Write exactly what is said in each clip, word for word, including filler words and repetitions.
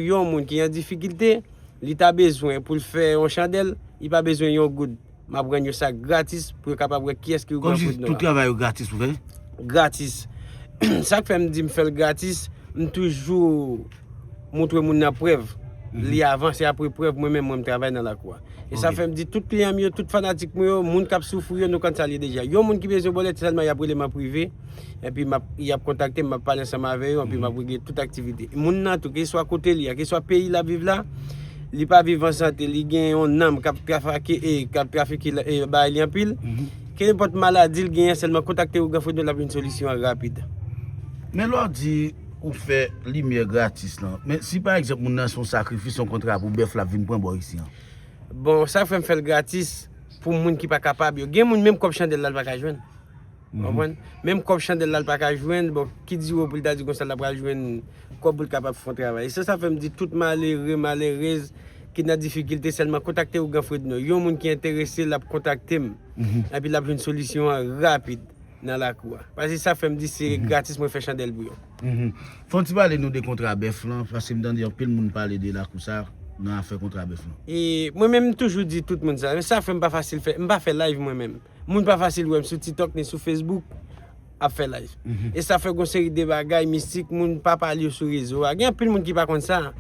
Yon moun ki an difikilte, li ta bezwen pou l fè yon chandèl, li pa bezwen yon goud. M ap rann yo sa gratis pou yo kapab wè kiyès ki ouvè Kòmsi foud nou tout la. Travay yo gratis pou fè? Gratis. Sa k fè m di m fè l gratis, m toujou montre moun nan prèv. Li avanse apre prèv, mwen menm, mwen m travay nan lakou a. E sa Ok. Fè m di tout kliyan m yo, tout fanatik mwen yo, moun k ap soufri yo, nou konn sa l ye deja. Yon moun ki bezwen bòlèt, sèlman y ap rele m an prive, epi m ap, y ap kontakte m, m ap pale ansanm avè yo, epi m ap regle tout aktivite. Moun nan tou, keswa kote li a, keswa peyi l ap viv la, li pa viv an sante, li gen yon nanm k ap trafake, e, k ap trafike la, e, bagay li anpil. Kenenpòt maladi l genyen, sèlman kontakte Ougan Fredno, l ap jwenn solisyon an rapid. Men lè w di ou fè limyè gratis lan, men si pa egzanp moun nan se yon sakrifis, yon kontra pou bèf l ap vin pran bò isi an? Bon, sa fè m fè l gratis pou moun ki pa kapab yo. Gen moun menm kòb chandèl la l pa ka jwenn. Konprann? Menm kòb chandèl la l pa ka jwenn, bon, ki di w pou l ta di konsa l ap pral jwenn kòb pou l kapab fè yon travay. E se sa fè m di tout malere, malerez ki nan difikilte sèlman kontakte Ougan Fredno. Yon moun ki enterese, l ap kontakte m. Epi l ap jwenn solisyon an rapid nan lakou a. Paske sa fè m di se gratis mwen fè chandèl pou yo. Fè yon ti pale nou de kontra bèf lan, paske m tande anpil moun pale de lakou sa nan afè kontra bèf lan. E mwen menm m toujou di tout moun sa, men sa fè m pa fasil fè, m pa fè live mwen menm. Moun pa fasil wè m sou TikTok ni sou Facebook ap fè live. E sa fè gon seri de bagay mistik, moun pa pale yo sou rezo a. Gen anpil moun ki pa konn sa.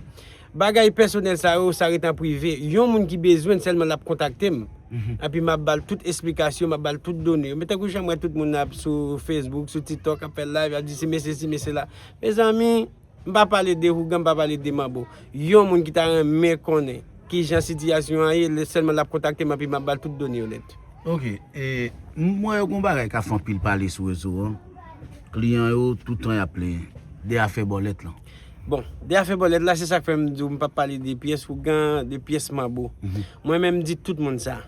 Bagay pèsonèl sa yo, sa ret an prive. Yon moun ki bezwen l sèlman l ap kontakte m. Epi m ap ba l tout esplikasyon, m ap ba l tout done yo. Men tankou jan m wè tout moun ap sou Facebook, sou TikTok, ap fè live, ap di se mesye si, mesye la. Mezanmi, m pa pale de Ougan, m pa pale de Manbo. Yon moun ki ta renmen konnen kijan sitiyasyon an ye, lè sèlman l ap kontakte m, epi m ap ba l tout done yo nèt. Ok, e, m wè yo gon bagay k ap fè anpil pale sou rezo an. Kliyan yo, tout tan y ap plenyen. De afè bòlèt lan. Bon, de afè bòlèt la, se sa k fè m di w m p ap pale de pyès Ougan, de pyès Manbo. Mwen menm, m di tout moun sa.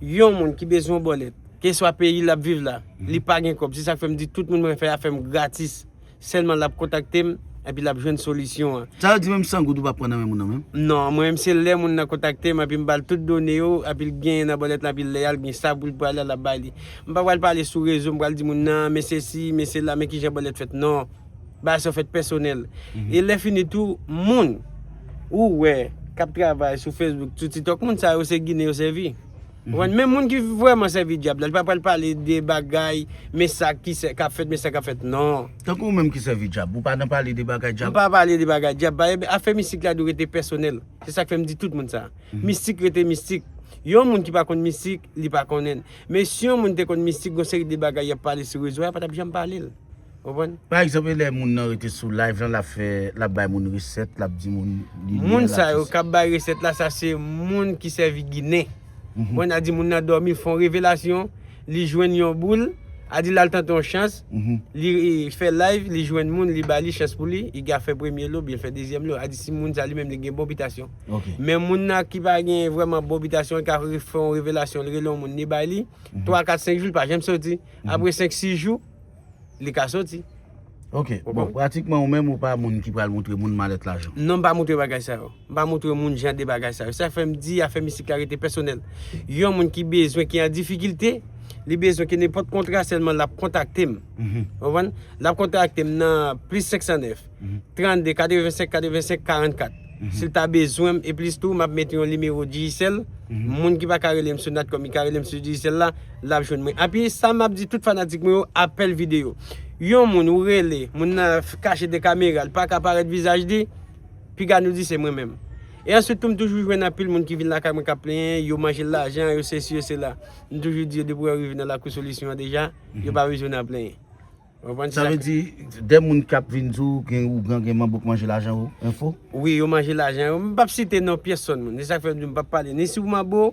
Yon moun ki bezwen bòlèt, keswa peyi l ap viv la, li pa gen kòb. Se sa k fè m di tout moun mwen fè afè m gratis. Sèlman l ap kontakte m, epi l ap jwenn solisyon an. Sa vle di menm san goud ou p ap pran nan men moun nan menm? Non, mwen menm se lè moun nan kontakte m, epi m ba l tout done yo, epi l genyen nan bòlèt lan, epi lè y al gen sa pou l prale, l ap bay li. M pa pral pale sou rezo, m pral di moun nan, men sesi, men sela, men kijan bòlèt fèt. Non. Bagay sa yo fèt pèsonèl. E lè fini tou, moun ou wè k ap travay sou Facebook, sou TikTok, moun sa yo se Ginen yo sèvi. Ou konprann? Men moun ki vrèman sèvi dyab la, li pa pral pale de bagay, men sa ki sè-, k ap fèt, men sa k ap fèt. Non. Tankou ou menm ki sèvi dyab, ou pa nan pale de bagay dyab? M pa pale de bagay dyab. Bagay, afè mistik la dwe rete pèsonèl. Se sa k fè m di tout moun sa. Mistik rete mistik. Yon moun ki pa konn mistik, li pa konnen l. Men si yon moun te konn mistik, gon seri de bagay y ap pale sou rezo a, pa t ap janm pale l. Konprann? Pa egzanp, e lè moun nan rete sou live lan, l ap fè, l ap bay moun resèt, l ap di moun li lye. Moun sa yo k ap bay resèt la, sa se moun ki sèvi Ginen. Mwen a di moun nan dòmi, fè yon revelasyon, li jwenn yon boul, a di l al tante yon chans, li, e, fè live, li jwenn moun, li ba li chans pou li, li ka fè premye lo, byen fè dezyèm lo, a di si moun sa li menm li gen bon bitasyon. Men moun nan ki pa gen vrèman bon bitasyon, li ka re-, fè yon revelasyon, li rele yon moun, li bay li, twa, kat, senk jou, li pa janm soti. Apre senk, sis jou, li ka soti. Ok, bon, pratikman ou menm ou pa moun ki pral montre moun malèt lajan. Non, m pa montre bagay sa yo. M pa montre moun jan de bagay sa yo. Sa fè m di afè mistik la rete pèsonèl. Yon moun ki bezwen, ki an difikilte, li bezwen ke nenpòt kontra sèlman l ap kontakte m. Konprann? L ap kontakte m nan plis senk san nèf, trannde, katrevensenk, katrevensenk, karannkat. Si l ta bezwen m, e plis tou, m ap mete yon nimewo Digicel. Moun ki pa ka rele m sou Natcom, li ka rele m sou Digicel la, l ap jwenn mwen. Epi sa m ap di tout fanatik mwen yo, apèl videyo. Yon moun ou rele, moun nan f-, kache de kamera, li pa ka parèt vizaj li, piga nou di se mwen menm. E answit tou, m toujou jwenn anpil moun ki vin lakay mwen k ap plenyen, yo manje lajan, yo sesi, yo sela. M toujou di yo depi yo rive nan lakou solisyon an deja, yo pa bezwen nan plenyen. Ou konprann? Sa vle di, de moun k ap vin di w, gen ougan, gen manbo k manje lajan ou, enfo? Wi, yo manje lajan yo. M p ap site non pyèsonn moun. Se sa k fè m di m p ap pale ni sou manbo,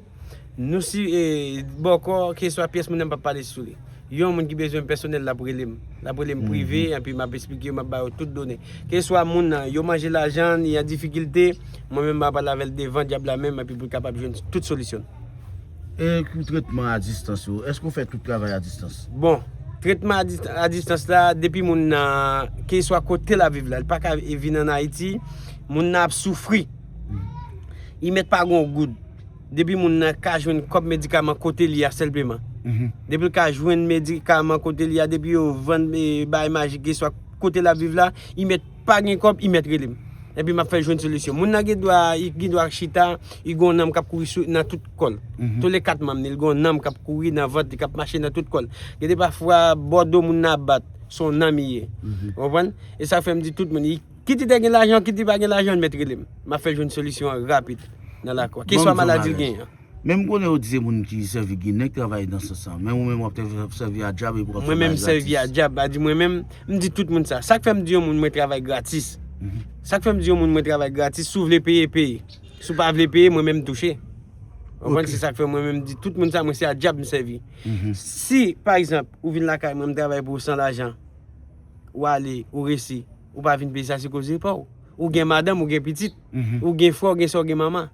ni si, e, bòkò, keswa pyès moun nan m p ap pale sou li. Yon moun ki bezwen m pèsonèl, l ap rele m. L ap rele m prive, epi m ap esplike yo, m ap ba yo tout done. Keswa moun nan, yo manje lajan, li an difikilte, mwen menm m ap pale avè l devan dyab la menm, epi pou l kapab jwenn tout solisyon. E pou tretman a distans yo, èske w fè tout travay a distans? Bon, tretman a dist-, a distans la, depi moun nan, keswa kote l ap viv la, li pa ka vin ann Ayiti, moun nan ap soufri. Li mèt pa gen yon goud. Depi moun nan ka jwenn kòb medikaman kote li a sèlman. Depi l ka jwenn medikaman kote li a, depi yo vann, e, bagay majik, keswa kote l ap viv la, li mèt pa gen kòb, li mèt rele m. Epi m ap fè jwenn solisyon. Moun nan gen dwa, li gen dwa chita, li gen yon nanm k ap kouri sou, nan tout kò l. Toulekat manm li, li gen yon nanm k ap kouri nan vant li, k ap mache nan tout kò l. Gen de pafwa, bò do moun nan ap bat, se yon nanm li ye. Ou konprann? E sa fè m di tout moun, li, kit li te gen lajan, kit li pa gen lajan, li mèt rele m. M ap fè jwenn solisyon an rapid nan lakou a. Keswa maladi l genyen an. Men m konnen yo di se moun ki sèvi Ginen k travay nan sans sa. Men ou menm w ap te sèvi a dyab epi w ap fè bagay gratis. Mwen menm m sèvi a dyab, a di mwen menm, m di tout moun sa. Sa k fè m di yon moun mwen travay gratis. Sa k fè m di yon moun mwen travay gratis, si w vle peye, peye. Si w pa vle peye, mwen menm m touche. Ou konprann? Se sa k fè mwen menm m di tout moun sa, mwen se a dyab m sèvi. Si, pa egzanp, ou vin lakay mwen, m travay pou ou san lajan, ou ale, ou resi, ou pa vin peye, sa se koze pa w. Ou gen madanm, ou gen pitit, ou gen frè, ou gen sè, ou gen manman.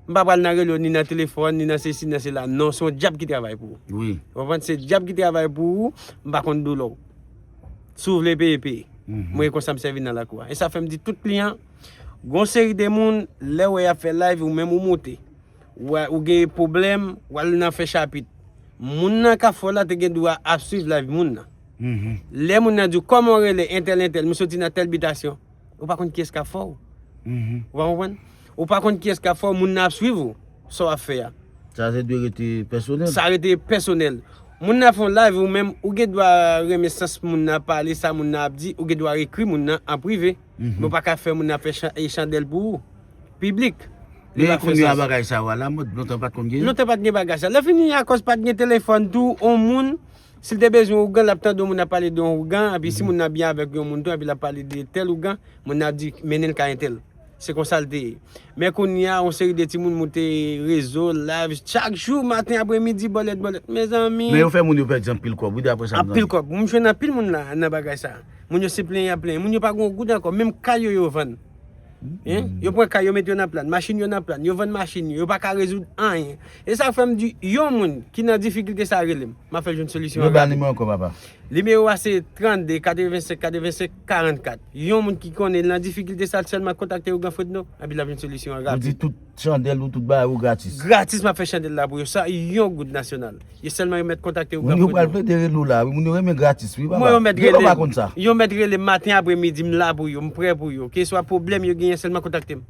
M pa pral nan rele w ni nan telefòn, ni nan sesi, nan sela. Non, se yon dyab ki travay pou ou. Ou konprann? Se dyab ki travay pou ou, m pa konn doulè w. Si w vle peye, peye. Mwen, e konsa m sèvi nan lakou a. E sa fè m di tout kliyan, gon seri de moun, lè w wè y ap fè live, ou menm ou moute. Ou, ou gen pwoblèm, w al nan fè chapit. Moun nan k ap fè w la te gen dwa ap swiv live moun nan. Lè moun nan di w, "Kòman w rele?" Entèl, entèl, "M soti nan tèl bitasyon." Ou pa konn kiyès k ap fè w. Ou pa konprann? Ou pa konn kiyès k ap fè w, moun nan ap swiv ou, sa w ap fè a. Sa se dwe rete pèsonèl. Sa rete pèsonèl. Moun nan fè yon live, ou menm, ou gen dwa renmen sans moun nan ap pale, sa moun nan ap di, ou gen dwa ekri moun nan an prive. Men ou pa ka fè moun nan fè chan-, e chandèl pou ou. Piblik. Li pa fè sans. Men kounye a bagay sa yo alamòd, lontan pa t konn gen. Lontan pa t gen bagay sa. Lè fini, akòz pa t gen telefòn tou, yon moun, si l te bezwen ougan, l ap tande yon moun ap pale de yon ougan, epi si moun nan byen avèk yon moun tou, epi l ap pale de tèl ougan, moun nan ap di, "Mennen l kay entèl." Se konsa l te ye. Men kounye a, yon seri de timoun moute rezo, live, chak jou, maten, apremidi, bòlèt, bòlèt. Mezanmi. Men yo fè moun yo pèdi anpil kòb, wi, daprè sa m tande. Anpil kòb. M jwenn anpil moun la, nan bagay sa. Moun yo se plenyen y ap plenyen. Moun yo pa gen yon goud ankò. Menm kay yo, yo vann. Hein? Yo pran kay yo, mete yo nan plàn. Machin yo nan plàn. Yo vann machin yo. Yo pa ka rezoud anyen. E sa fè m di, yon moun ki nan difikilte sa, rele m. M ap fè l jwenn solisyon an rapid. Yo ba nimewo ankò, papa. Nimewo a se trannde katrevensenk katrevensenk karannkat. Yon moun ki konnen l nan difikilte sa, l sèlman kontakte ougan Fredno, epi l ap jwenn solisyon an rapid. Ou di tout chandèl ou tout bagay ou gratis. Gratis m ap fè chandèl la pou yo, san yon goud nasyonal. Yo sèlman yo mèt kontakte ougan Fredno. Moun yo pral plede rele w la, wi, moun yo renmen gratis, wi, papa. Mwen yo mèt rele m. Yo pa konn sa. Yo mèt rele m maten, apremidi, m la pou yo, m prè pou yo. Keswa pwoblèm yo genyen, sèlman kontakte m.